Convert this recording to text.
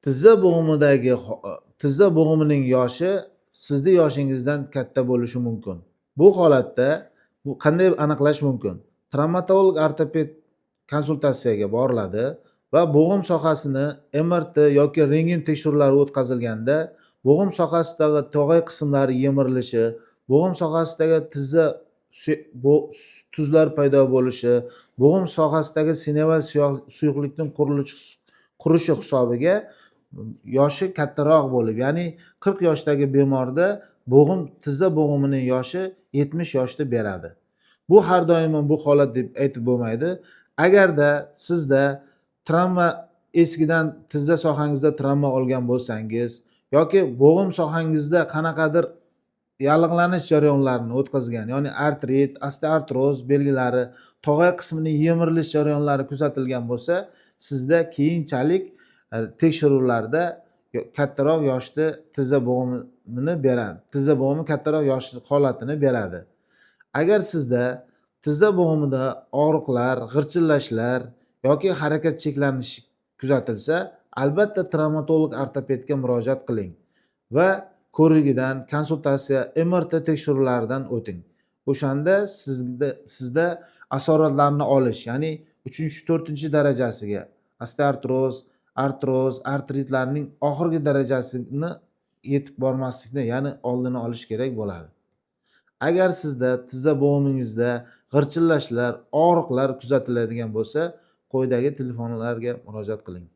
Tizza bo'g'imidagi tizza bo'g'imining yoshi sizni yoshingizdan katta bo'lishi mumkin. Bu holatda bu qanday aniqlash mumkin? Travmatolog ortoped konsultatsiyaga boriladi va bo'g'im sohasini MRT yoki rentgen tekshiruvlari o'tkazilganda bo'g'im sohasidagi tog'ay qismlari yemirilishi, bo'g'im sohasidagi tizza tuzlar paydo bo'lishi, bo'g'im sohasidagi sineval suyuqlikning qurishi hisobiga yoshi kattaroq bo'lib, ya'ni 40 yoshdagi bemorda tizza bo'g'imining yoshi 70 yoshda beradi. Bu har doim ham bu holat deb aytib bo'lmaydi. Agarda sizda travma, eskidan tizza sohangizda travma olgan bo'lsangiz yoki bo'g'im sohangizda qanaqadir yallig'lanish jarayonlarini o'tkazgan, ya'ni artrit, osteoartroz belgilari, tog'ay qismining yemirilish jarayonlari kuzatilgan bo'lsa, sizda keyinchalik tekshiruvlarda kattaroq yoshda tizza bo'g'imini beradi, tizza bo'g'imi kattaroq yosh holatini beradi. Agar sizda tizza bo'g'imida og'riqlar, g'irchillashlar yoki harakat cheklanishi kuzatilsa, albatta travmatolog ortopedga murojaat qiling va ko'rigidan, konsultatsiya, MRT tekshiruvlaridan o'ting. O'shanda sizda asoratlarni olish, ya'ni uchinchi, to'rtinchi darajasiga, osteoartroz, artroz, artritlarning oxirgi darajasini yetib bormaslikni, ya'ni oldini olish kerak bo'ladi. Agar sizda tizza bo'g'imingizda g'irchillashlar, og'riqlar kuzatiladigan bo'lsa, quyidagi telefonlarga murojaat qiling.